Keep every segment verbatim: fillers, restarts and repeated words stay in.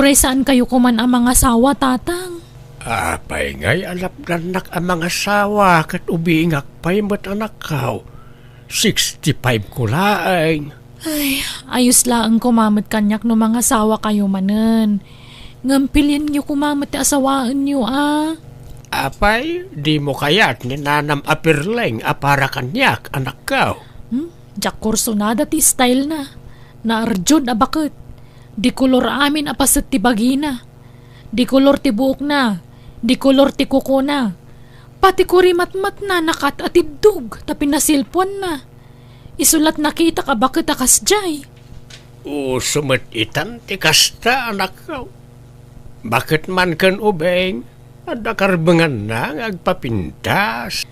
Ay, saan kayo kuman a mangasawa, Tatang? Apay ngay a lapdannak a mangasawa ket ubingak pay met, anakko? Sixty-five ko laeng. Ay, ayos laeng koma met kaniak no mangasawa kayo manen. Ngem pilienyo koma met ti asawaenyo, a. Apay, dimo kayat ni nanam a Perleng a para kaniak, anakko? Hmm? Diak kursunada ti style na. Naarjud a baket. Di kolor amin a paset ti bagina. Di kolor ti buokna. Di kolor ti kukona. Pati kurimatmatna nakat-atiddog ta pinasilpuanna. Isu la't nakitak a baket a kasdiay. Uso met itan ti kasta, anakko. Baket man ken ubing, adda karbenganna nga agpapintas.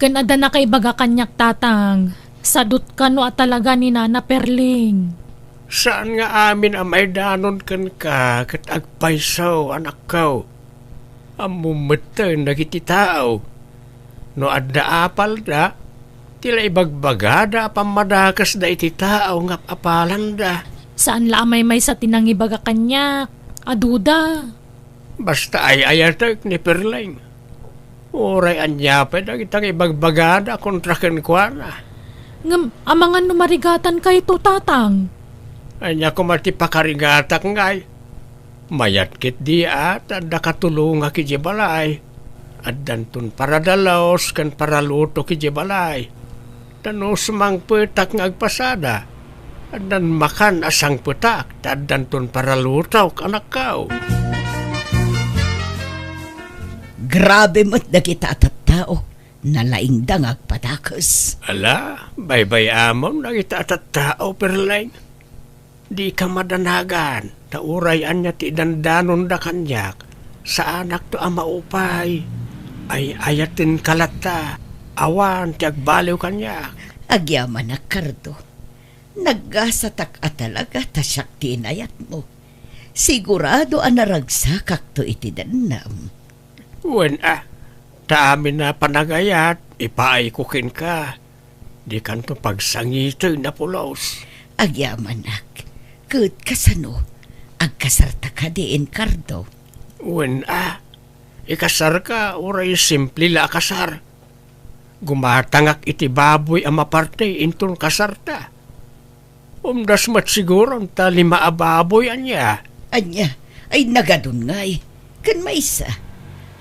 Ken adda nakaibaga kaniak, Tatang, sadut kano a talaga ni Nana Perling. Saan nga amin a maidanon kenka ket agpayso, anakko. Ammom metten dagiti tao. No adda apalda, ti la ibagbagada a pammadakesda iti tao nga apalanda. Saan la a maymaysa ti nangibaga kaniak a duda. Basta ay-ayatek ni Perleng. Uray ania pay dagita nga ibagbagada kontra kenkuana. Ngem amangan no marigatan kayto, Tatang? Ania koma ti pakarigatak ngay? Mayat ketdi a ta adda katulongak idiay balay. Addanton paradalos ken paralutok idiay balay. Ta no sumangpetak nga agpasada, addan makan a sangpetak ta addanton paralutok, anakko. Grabe met dagita a tattao, nalaingda nga agpadakes. Ala, baybay-amon dagita a tattao, Perleng. Dika madanagan, ta uray ania ti idandanonda kaniak, saanakto a maupay. Ay-ayatenka latta, awan ti agbaliw kaniak. Agyamanak, Cardo. Naggasatak a talaga ta siak ti inayatmo. Sigurado a naragsakakto iti dennam. Wen a, ta amin a panagayat, ipaayko kenka. Dikanto pagsangiten a pulos. Agyamanak, ket kasano? Agkasarta kadi, Cardo? Wen a, ikasarka uray simple la a kasar. Gumatangak iti baboy a maparte inton kasarta. Umdas met siguron ta lima a baboy, ania? Ania? Ay, nagadun ngay. Ken maysa.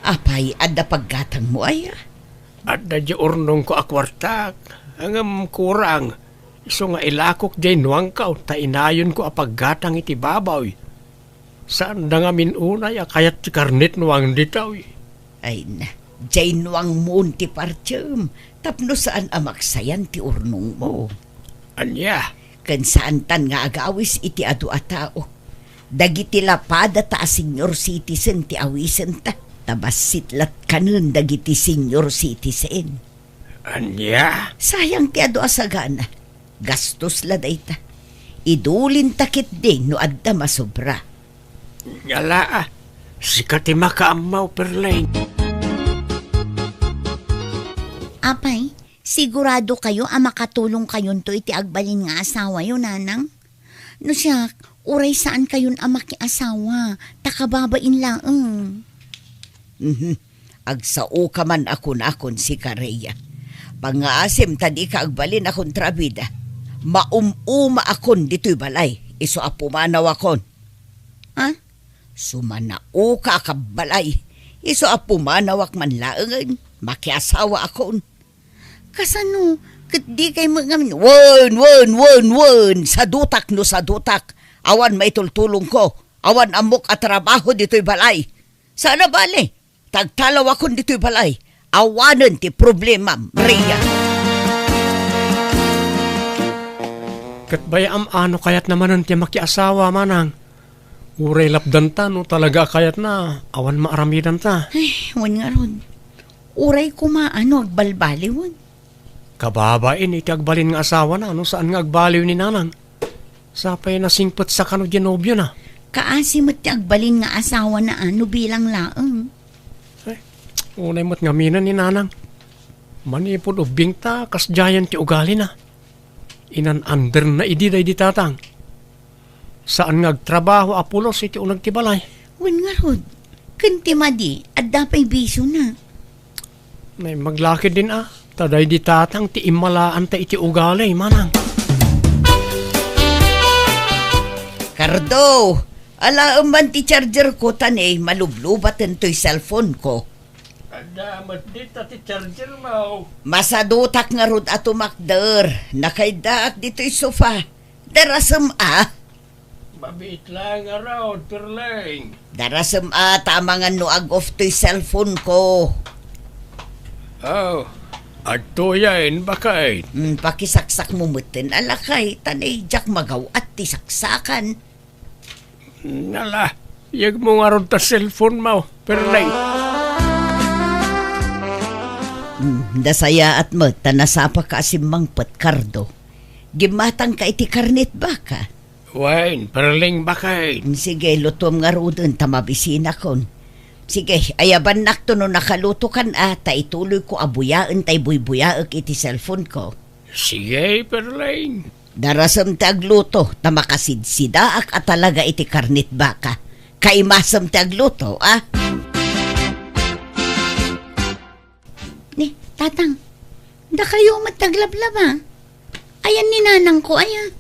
Apay, adda paggatangmo aya? Adda di urnongko a kuartak, ngem kurang. Isu nga ilakok diay nuangko ta inayonko a paggatang iti baboy. Saanda ngamin unay a kayat ti karnet nuang ditoy. Ay na, diay nuangmon ti partiem, tapno saan a maksayan ti urnongmo. Ania? Ken saantan nga agawis iti adu a tao. Dagiti lapadata a senior citizen ti awisenta, ta bassit latkanen dagiti senior citizen. Ania? Sayang ti adu a sagana. Gastos la dayta. Idulinta ketdi no adda masobra. Ala, sika ti makaammo, Perleng. Apay, sigurado kayo a makatulong kayonto iti agbalin nga asawayo, Nanang? No siak, uray saan kayon a makiasawa, ta kababain laeng. Mhm. Agsaoka man a kunakon sika, Rhea. Pangngaasim ta dika agbalin a kontrabida. Maum-umaakon ditoy balay, isu a pumanawakon. Ha? Sumanaoka a kabbalay, isu a pumanawak man laengen, makiasawaakon. Kasano? Ket dikay met ngamin, wen, wen, wen, wen, sadutak no sadutak. Awan maitultulongko. Awan ammok a trabaho ditoy balay. Saan a bale, ta agtalawakon ditoy balay. Awanen ti problemam, Rhea. Ket bay-am a no kayatna manen ti makiasawa, manang. Uray lapdanta no talaga a kayatna, awan maaramidanta. Ay, wen ngarud. Uray koma a no agbalbaliwen. Kababain iti agbalin nga asawana no saan nga agbaliw ni Nanang. Sapay nasingpetsa kano diay nobiona. Kaasi met ti agbalin nga asawana a no bilang laeng. Ay, unay met ngamin ni Nanang. Manipud ubbingta, kasdiayen ti ugalina. Inan-anderna idi daydi tatang. Saan nga agtrabaho, Apolos, iti uneg ti balay? Wen ngarud, ken ti madi, adda pay bisiona. Naimbag la ketdin a, ta daydi tatang ti immalaanta iti ugali, manang. Cardo, alaem man ti charger ko ta ne, malublubaten toy cellphone ko. Adda met dita ti charger mo. Masadutak ngarud a tumakder. Nakaiddaak ditoy sofa. Darasem a. Mabiit laeng ngarud, Perleng. Darasem a, ta amangan no ag-off toy cellphone ko. Oh, adtoyen, baket. Hmm, pakisaksakmo metten a lakay, ta ne, diak magaw-at ti saksakan. Nala, yegmo ngarud ta cellphone mo, Perleng. Hmm, nasayaat met ta nasapaka a simmangpet, Cardo. Gimmatangka iti karnit baka. Wen, Perleng, baket. Hmm, sige, lutuem ngaruden ta mabisinakon. Sige, ayabannakto no nakalutokan a, ta ituloyko a buyaen tay buybuyaek iti cellphone ko. Sige, Perleng. Darasem ti agluto, ta makasidsidaak a talaga iti karnit baka. Kaimasem ti agluto, a? Ni, Tatang, dakayo met ti aglablaba. Ayan ni nanangko, aya?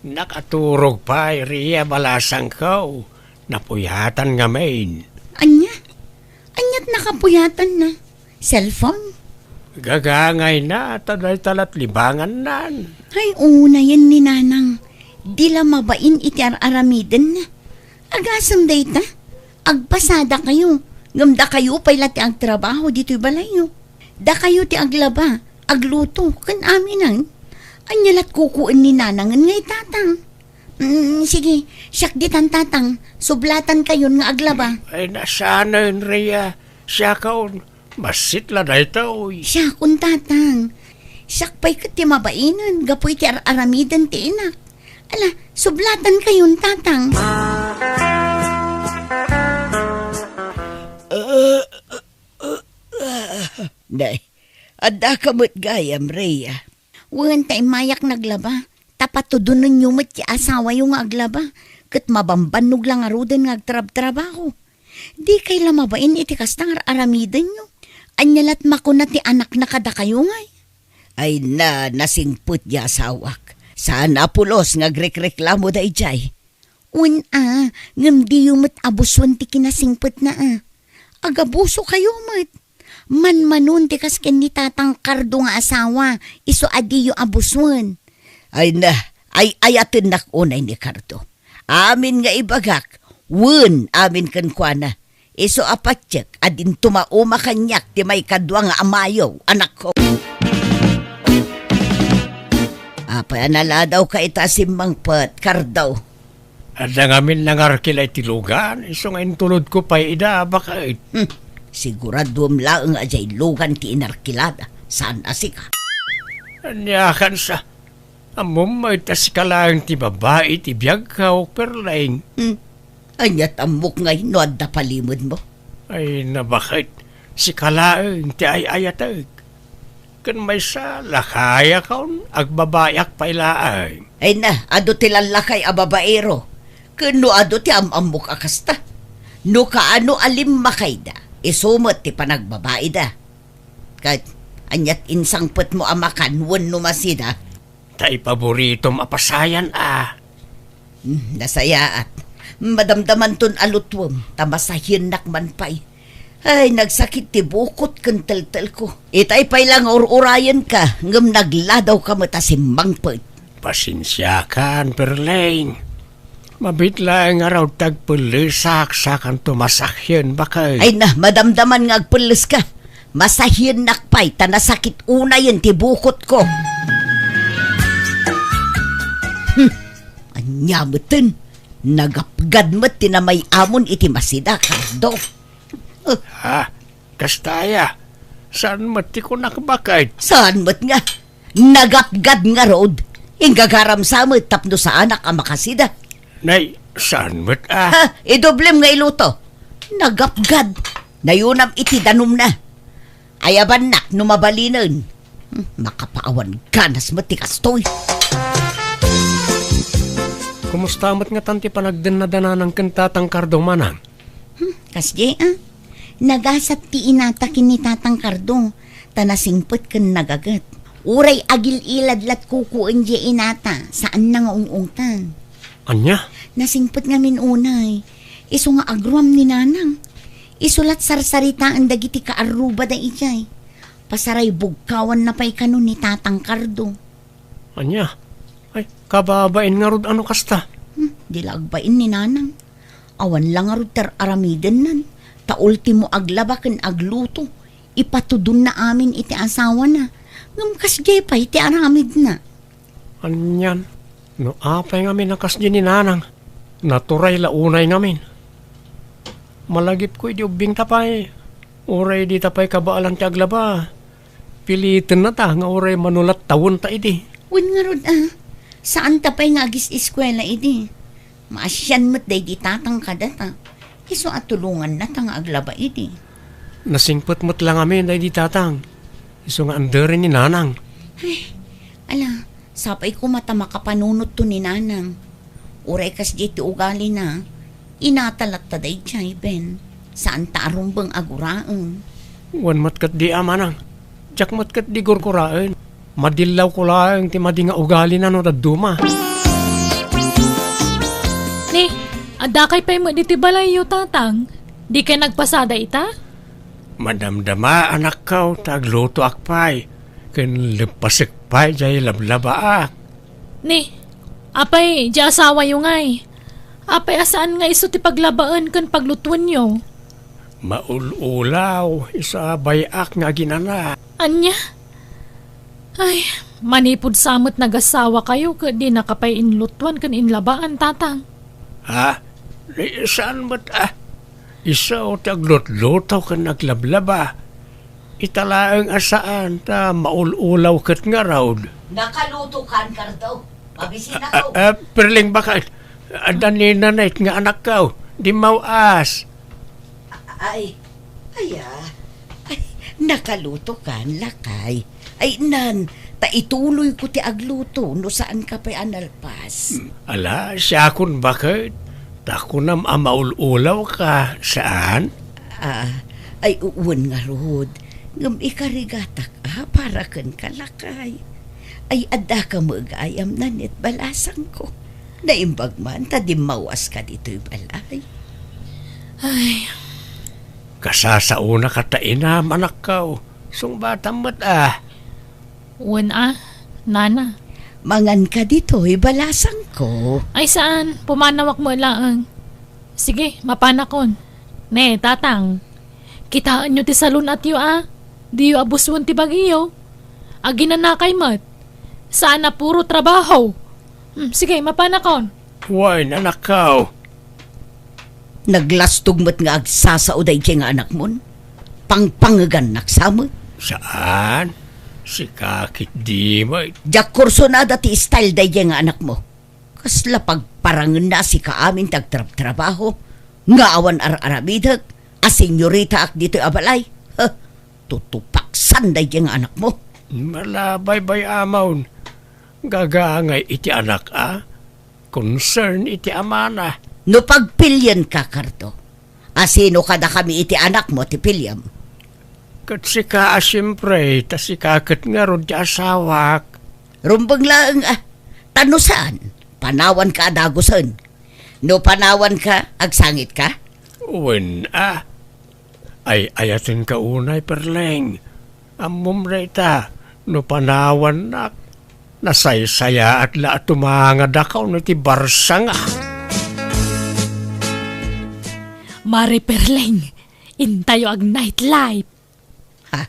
Nakaturog pay, Ria, balasangko. Napuyatan ngamin. Ania? Aniat nakapuyatanna? Cellphone? Gagangayna, ta dayta lat libangannan. Ay, unayen ni Nanang. Di la mabain iti ar-aramidenna. Agasem dayta, agpasadakayo. Ngem dakayo pay la ti agtrabaho ditoy balayyo. Dakayo ti aglaba, agluto, ken aminen. Ania lat kukuyen ni Nanangen nga itatang? Mm, sige, siak ditan, Tatang. Sublatankayon nga aglaba. Ay, nasanen, Rhea. Siakon, bassit la daytoy. Siakon, Tatang. Siak pay ket ti mabainen gapu iti ar-aramiden ti inak. Ala, sublatankayon, Tatang. Nay, addaka met gayam, Rhea. Wen, ta immayak naglaba. Ta patudonenyo met ti asawayo nga aglaba, ket mabambannog la ngaruden nga agtrabtrabaho. Dikay la mabain iti kasta nga ar-aramidenyo. Ania lat makuna ti anakna kadakayo ngay? Ay na, nasingpet ti asawak. Saan a pulos nga agrekreklamo daydiay. Wen a, ngem diyo met abuson ti kinasingpetna a. Agabusokayo met. Manmanon ti kas ken ni Tatang Cardo nga asawa, isu a diyo abuson. Ay na, ay-ayatennak unay ni Cardo. Amin nga ibagak, wen amin kenkuana. Isu a patiek a dinto mauma kaniak ti maikadua nga amayo, anakko. Apay a naladawka ita a simmangpet, Cardo? Adda ngamin nangarkila iti lugan, isu nga intulodko pay ida, baket. Hmm. Siguraduem laeng a diay lugan ti inarkilada, saan a sika. Ania kansa? Ammom met a sika laeng ti babai ti biagko, Perleng. Hmm. Aniat ammok ngay no adda palimedmo? Ay, na baket, sika laeng ti ay-ayatek. Ken maysa, lakayakon, agbabaiak pay laeng. Ay na, adu ti lallakay a babaero. Ken no adu ti am-ammok a kasta. No kaano a limmakayda, isu met ti panagbabaida. Ket aniat insangpetmo a makan wenno masida? Ta ipaboritom a pasayan a. Hmm, nasayaat. Madamdamanton a lutuem, ta masahiennak man pay. Ay, nagsakit ti bukot ken teltelko. Itay pay la nga ur-urayenka, ngem nagladawka met a simmangpet. Pasensiakan, Perleng. Mabiit laeng ngarud ti agpellesak, sakanto masahien, baket. Ay na, madamdaman nga agpelleska. Masahiennak pay ta nasakit unayen ti bukotko. Hmm, ania meten? Nagapgad met ti namay-amon iti masida, Cardo. Eh. Ha? Kasta aya? Saan met ti kunak, baket? Saan met nga? Nagapgad ngarud. Inggagaram sa met tapno saanak a makasida. Nay, saan met a? Ha? Idoblem nga iluto. Nagapgad. Nayunam iti danumna. Ayabannak no mabalinen. Hmm, makapaawan ganas met ti kastoy. Kumusta met ngatan ti panagdennada nanang ken Tatang Cardo, manang? Hmm, kasdi, a? Nagasat ti inata ken ni Tatang Cardo, ta nasingpet ken nagaget. Uray agil-ilad lat kukuendiay inata, saanna nga ung-ungtan. Ania? Nasingpet ngamin unay. Isu nga agruam ni nanang. Isu lat sarsaritaen dagiti kaarrubada idiay. Pasaray bugkawanna pay kano ni Tatang Cardo. Ania? Ay, kababain ngarud a no kasta. Hmm, di la agbain ni nanang. Awan la ngarud ti ar-aramidennan. Ta ultimo aglaba ken agluto. Ipatudonna amin iti asawana. Ngem kasdiay pay ti aramidna. Anian, no apay ngamin a kasdi ni nanang, naturay la unay ngamin. Malagipko idi ubbingta pay, uray dita pay kabaelan ti aglaba, pilitennata nga uray mano lat tawenta idi. Wen ngarud, a, saanta pay nga agis-iskuela idi. Maasian met daydi Tatang kadata. Isu a tulongannata nga aglaba idi. Nasingpet met la ngamin daydi Tatang. Isu nga anderen ni nanang. Ay, ala, sapay koma ta makapanunotto ni nanang. Uray kasdiay ti ugalina, inata latta daydiay, Ben. Saanta a rumbeng a guraen. Wen met ketdi a, manang. Diak met ketdi gurguraen. Madillawko laeng ti madi nga ugalina no dadduma. Ni, addakay pay met ditoy balayyo, Tatang? Dikay nagpasada ita? Madamdama, anakko, ta aglutoak pay, ken leppasek pay jay lablabaak. Ni, apay, di asawayo ngay? Apay a saan nga isu ti paglabaen ken paglutuenyo? Maul-ulaw, isu a bay-ak nga aginana. Ania? Ay, manipud sa met nagasawakayo ket dinaka pay inlutuan ken inlabaan, Tatang. Ha? Ni, saan met, a? Isu ti aglutluto ken aglablaba. Ita laeng a saan ta maul-ulaw ket ngarud. Nakalutokan, Cardo. Mabisina ko. A, a, Perling, baka adda ni Nanay nga anakko. Dimmaw-as. Ay, aya. Ay, nakalutokan, lakay. Ay, nan, ta ituloyko ti agluto no saanka pay a nalpas. Hmm, ala, siakon baket. Ta kunam a maul-ulawka, saan? A, ay, u-, wen ngarud. Ngem ikarigatak a para kenka, lakay. Ay, addaka met gayam, Nanay, balasangko. Naimbag man ta dimmawaska ditoy balay. Ay. Kasasaonaka ta inam, anakko. Sungbatam met a. Wen a, nana. Manganka ditoy balasangko. Ay saan, pumanawak met laeng. Sige, mapanakon. Ne, Tatang. Kitaenyo ti salun-atyo a. Diyo abusen ti bagiyo. Aginanakay met. Saan a puro trabaho. Hmm, sige, mapanakon. Wen, anakko. Naglastog met nga agsasao daydiay nga anakmon. Pangpangegannak sa met. Saan? Sika ketdi met. Diak kursunada ti style daydiay nga anakmo. Kasla pagparangenna a sika amin ti agtrabtrabaho nga awan ar-aramidek a senyoritaak ditoy a balay. Huh, tutupaksan daydiay nga anakmo. Ala, baybay-amon. Gagaangay iti anak a. Concern iti amana. No pagpilienka, Cardo, a sino kadakami iti anakmo ti piliam? Ket sika a siempre, ta sika ket ngarud ti asawak. Rumbeng laeng a, ta no saan, panawanka a dagusen. No panawanka, agsangitka? Wen a. Ay-ayatenka unay, Perleng. Ammom dayta, no panawannak, nasaysayaat la a tumangadakaw no ti barsanga. Mare Perleng, intayo ag-nightlife. Ha?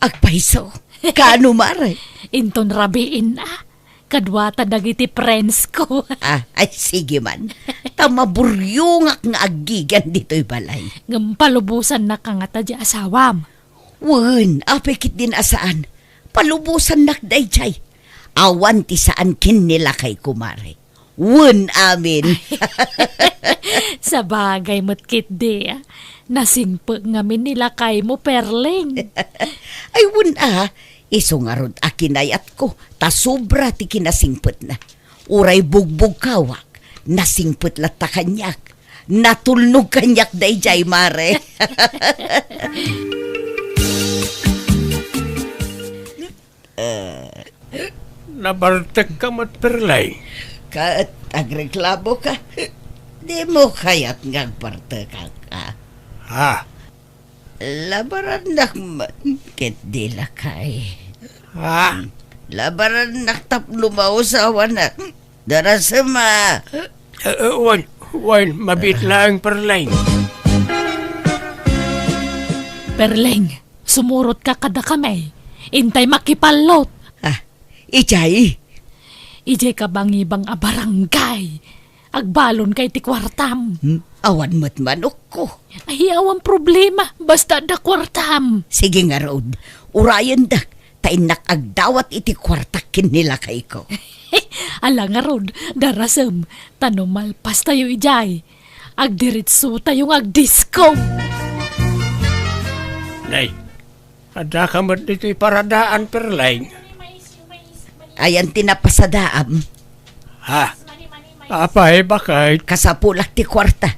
Agpayso? Kaano, mare? Inton rabiin a, kaduata dagiti friends ko. Ah, ay, sige man. Ta maburyongak nga aggigian ditoy balay. Ngem palubosannak kangata di asawam. Wen, apay ketdin a saan. Palubosannak daydiay. Awan ti saan ken ni lakayko, mare. Wen amin. Sabagay met ketdi, a. Nasingpet ngamin ni lakaymo, Perleng. Ay, wen a. Isu ngarud a kinayatko, ta sobra ti kinasingpetna. Uray bugbugkawak, Nasingpet latta kaniak. Natulnog kaniak daydiay, mare. Eh. Nabartekka met, Perleng. Ket agreklamoka? Dimo kayat nga agbartekak, a? Ha? Labarannak man ket di lakay. Ha? Labarannak tapno mausawanak. Darasem a. Eh, eh, wen, wen, mabiit laeng, Perleng. Perleng, sumurotka kadakami. Intay makipallot. Ah, idiay? Idiay kabangibang a barangay. Agbalonka iti kuartam. Hmm? Awan met manokko. Ay, awan problema. Basta adda kuartam. Sige ngarud, urayendak, ta innak agdawat iti kuartak ken ni lakayko. Ala ngarud, darasem, ta no malpastayo idiay, agdiretsotayo nga agdisko. Nay, addaka met ditoy paradaan, Perleng. Ayan ti napasadaam. Ha? Apay, bakit? Kasapulak ti kuarta.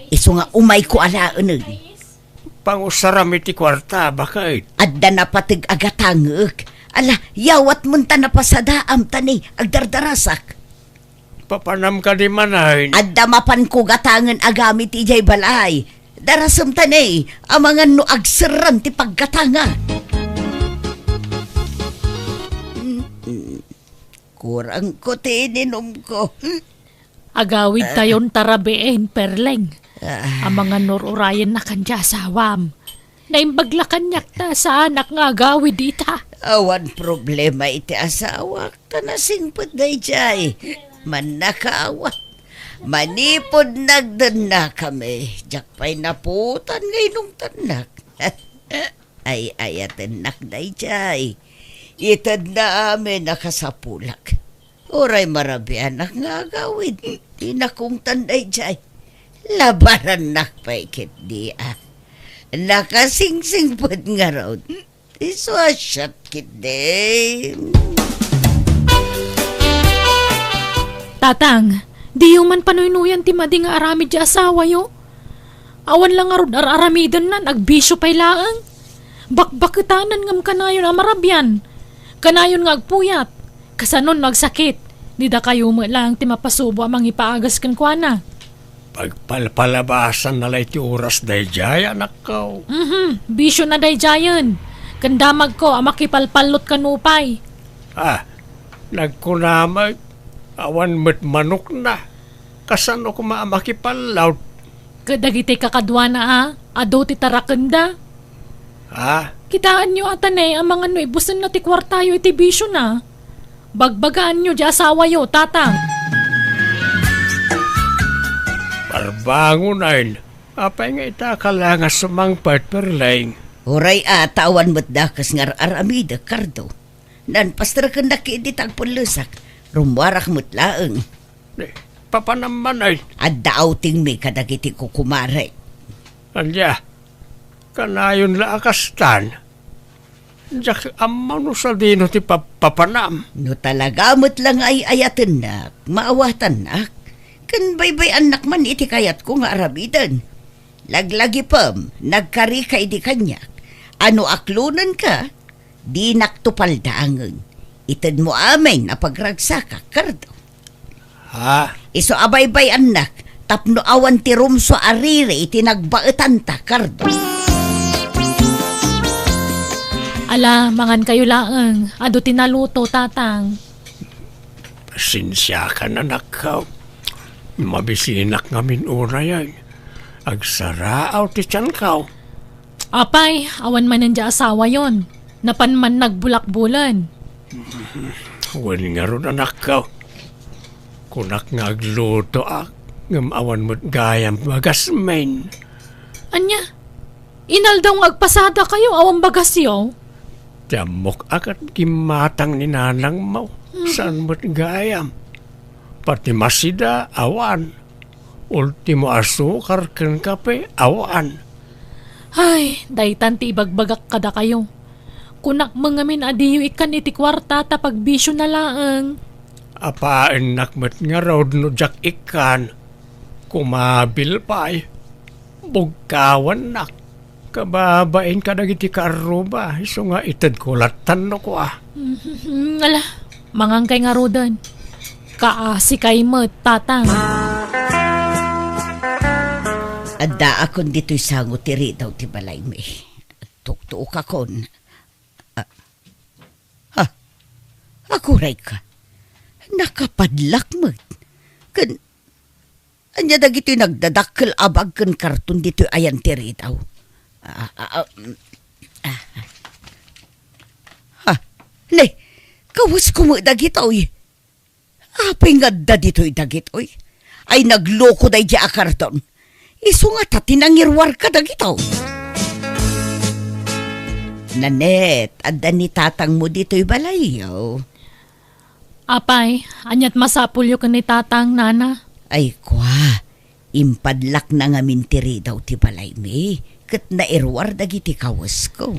Isu nga umayko alaeneg. Pangusaram iti kuarta, bakit? Adda napateg a gatangek. Ala, yawatmon ta napasadaam ta ni agdardarasak. Papanam kadi manen? Adda mapanko gatangen a gamit idiay balay. Darasem ta ni, amangan no agserran ti paggatanga. Mm-mm. Kurangko ti ininumko. Agawidtayon ta rabiin, Perleng. Ah. Amangan no ur-urayennakan ti asawam. Naimbag la kaniak ta saanak nga agawid ita. Awan problema iti asawak, ta nasingpet daydiay. Mannakaawat. Manipud nagdennakami, diak pay naputan nga inungtannak. Ay-ayatennak daydiay. Itedna amin a kasapulak. Uray marabianak nga agawid, ti nakungtan daydiay. Labarannak pay ketdi a. Nakasingsingpet ngarud. Isu a siak ketdi. Tatang, diyo man panuynuyan ti madi nga aramid ti asawayo. Awan la ngarud ar-aramidennan, agbisio pay laeng. Bakbaketanen ngem kanayon a marabian. Kanayon nga agpuyat. Kasano no agsakit? Didakayo met laeng ti mapasubo a mangipaagas kenkuana. Pagpalpalabasanna la iti oras daydiay, anakko. Mhm, bisiona daydiayen. Ken damagko a makipalpallot kano pay. Ah, nagkuna met, awan met manokna. Kasano koma a makipallot? Ket dagiti kakaduana a, adu ti tarakenda. Ha? Kitaenyo a tanay amangan no ibusenna ti kuartayo iti bisiona. Bagbagaanyo ti asawayo, Tatang. Barbangonen, apay nga ita ka la nga sumangpet, Perleng? Uray a, ta awan met dakes nga ar-aramidek, Kardo. Nanpasterkennak idi ta agpellesak, rummuarak met laeng. Eh, papanam manen? Adda outingmi kadagiti kukumarek. Ania, kanayon la a kastan? Diak ammo no sadino ti pa-, papanam. No talaga met la nga ay-ayatennak, maawatannak, ken baybay-annak man iti kayatko nga aramiden. Laglagipem, nagkarika idi kaniak, a no aklonenka, dinakto paldaangen. Itedmo amin a pagragsakak, Kardo. Ha? Isu a baybay-annak tapno awan ti rumsua a riri iti nagbaetanta, Kardo. Ala, mangankayo laeng. Adu ti naluto, Tatang. Pasensiakan, anakko. Mabisinak ngamin uray. Agsaraaw ti tianko. Apay, awan manen diay asawayon. Napan man nagbulakbulan. Wen ngarud, anakko. Kunak nga aglutoak, ngem awan met gayam bagasmin. Ania? Inaldaw nga agpasadakayo, awan bagasyo? Ti ammok a ket gimmatang ni nanangmo, Mhm. saan met gayam. Pati masida, awan. Ultimo asukar ken kape, awan. Ay, daytan ti ibagbagak kadakayo. Kunak met ngamin a diyo ikkan iti kuarta ta pagbisiona laeng. Apaennak met ngarud no diak ikkan. Kumabil pay. Bugkawannak. Kababain kadagiti kaarruba, isu nga itedko lattan no kua. Mhm, ala, mangankay ngaruden. Kaasikay met, Tatang. Addaakon ditoy sango ti ridaw ti balaymi. Tuktuokakon. Ah, ha? Agurayka. Nakapadlak met. Ken, ania dagitoy nagdadakkel a bag ken karton ditoy ayan ti ridaw? Ah, ah, ah, mm, ah. Ha? Ne, kawesko met dagitoy. Apay nga adda ditoy dagitoy? Ay, nagloko daydiay a karton. Isu ngata ti nangiruar kadagitoy. Nanette, adda ni tatangmo ditoy balayyo. Apay, aniat masapulyo ken ni tatang, nana? Ay, kua, impadlakna ngamin ti ridaw ti balaymi, ket nairuar dagiti kawesko.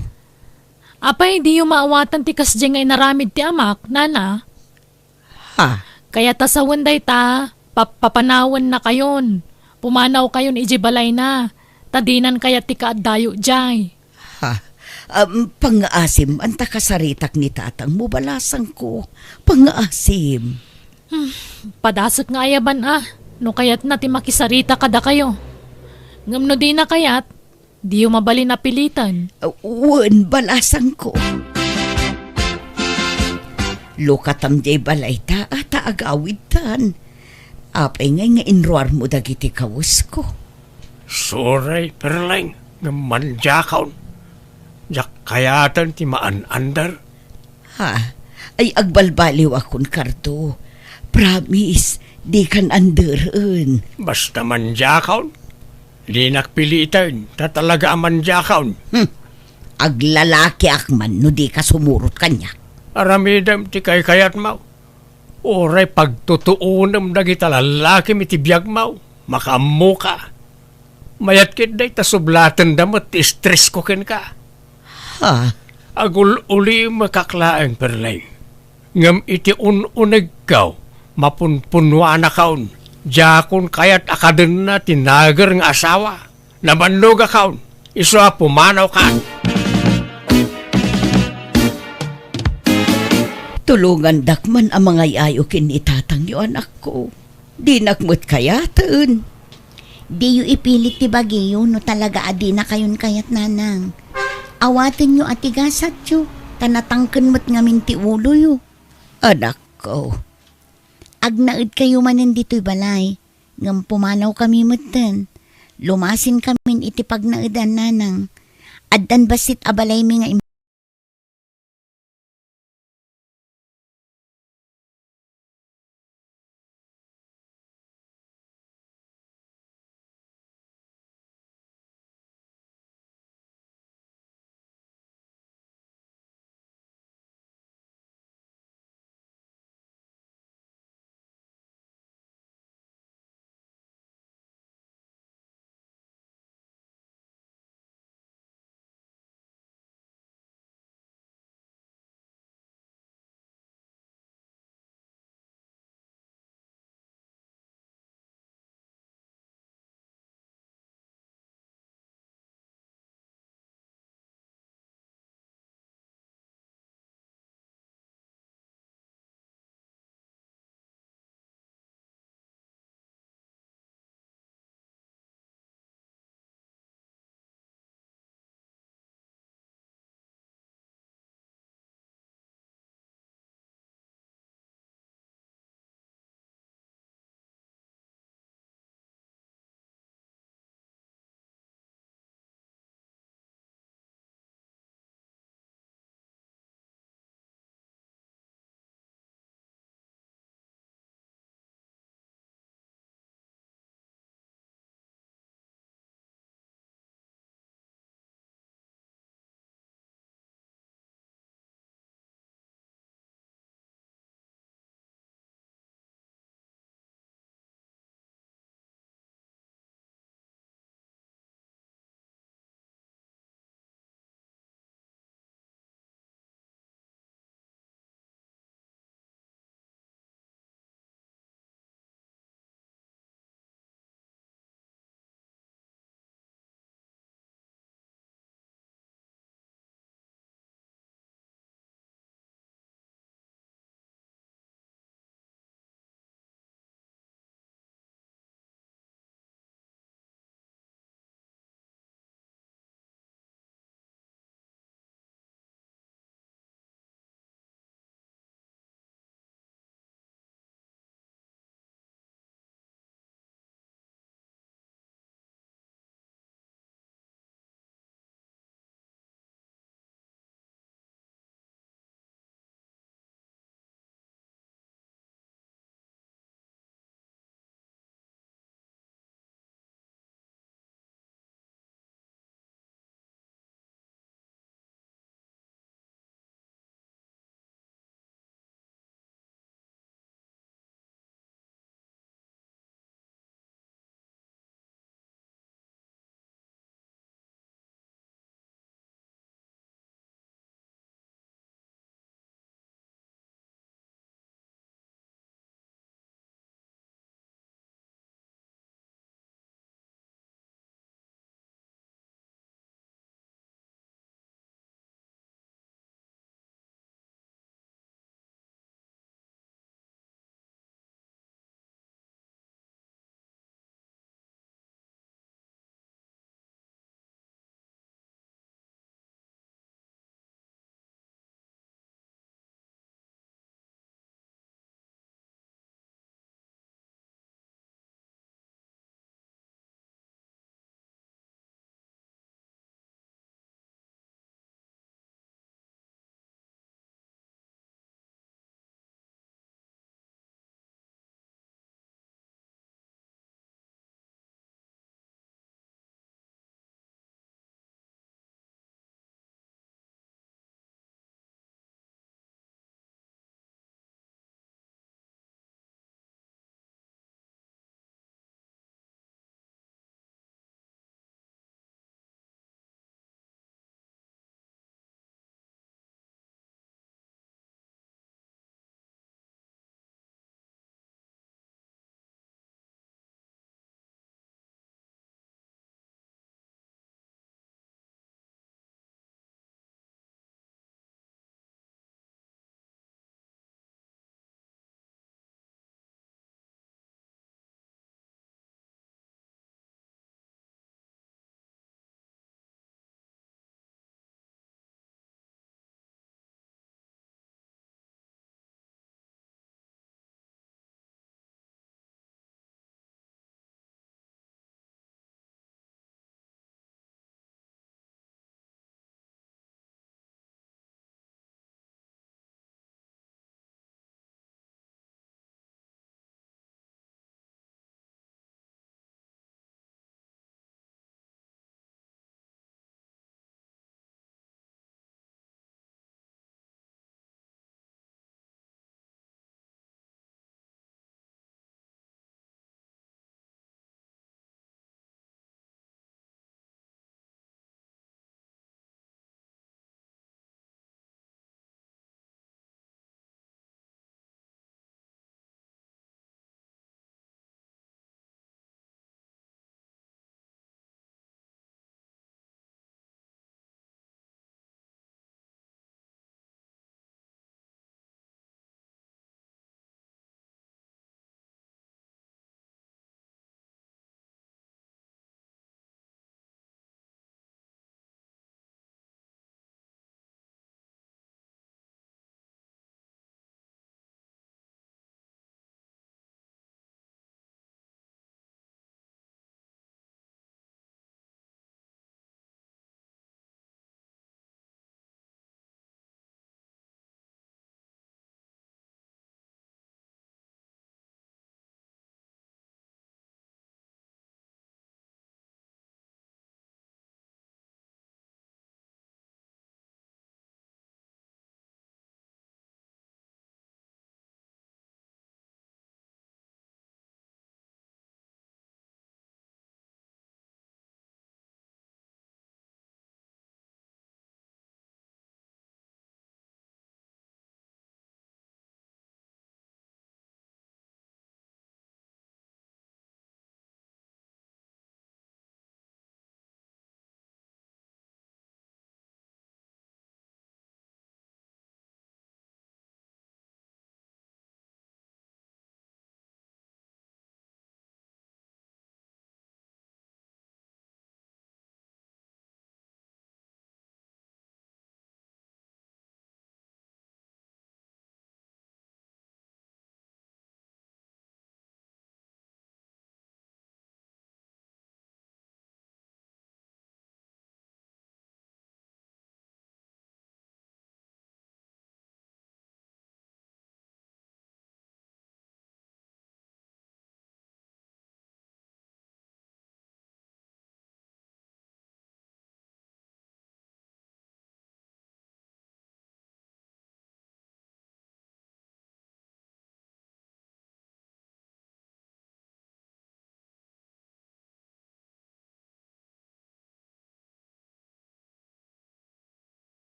Apay, diyo maawatan ti kasdiay nga inaramid ti amak, nana? Ha? Kayat ta sawen dayta, pap-, papanawennakayon. Pumanawkayon idiay balayna, ta dinan kayat ti kaaddayo idiay. Ha? Am, pangngaasim, anta kasaritak ni tatangmo, balasangko. Pangngaasim. Hmm, padasek nga ayaban a, no kayatna ti makisarita kadakayo. Ngem no dina kayat, diyo mabalin a piliten. Wen, balasangko. Lukatam diay balayta, ta agawidtan. Apay ngay nga inruarmo dagiti kawesko? Sorry, Perleng, ngem mandiakon. Diak kayaten ti maan-ander. Ha? Ay, agbalbaliwakon, Cardo. Promise, dikan anderen. Basta mandiakon. Dinak piliten, ta talaga a mandiakon. Hmm. Aglalakiak man no dika sumurot kaniak. Aramidem ti kaykayatmo. Uray pagtutuonem dagita lallakim iti biagmo. Makaammoka. Mayat ketdi ta sublatenda met ti estresko kenka. Ha? Agul-ulimekak laeng, Perleng. Ngem iti un-unegko, mapunpunuanakon, diakon kayat a kadenna ti nager nga asawa. Namannogakon, isu a pumanawkan. Tulongandak man a mangay-ayo ken ni tatangyo, anakko. Dinak met kayaten. Diyo ipilit ti bagiyo no talaga a dinakayon kayat, nanang. Awatenyo a ti gasatyo, ta natangken met ngamin ti uloyo. Anakko, agnaedkayo manen ditoy balay, ngem pumanawkami metten. Lumasinkamin iti pagnaedan, nanang. Addan bassit a balaymi nga im-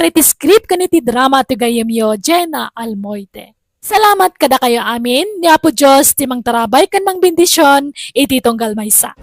Iti script ken iti drama ti gayyemyo, Jenna Almoite. Salamat kadakayo amin, ni Apo Dios ti mangtarabay ken mangbendision iti tunggal maysa.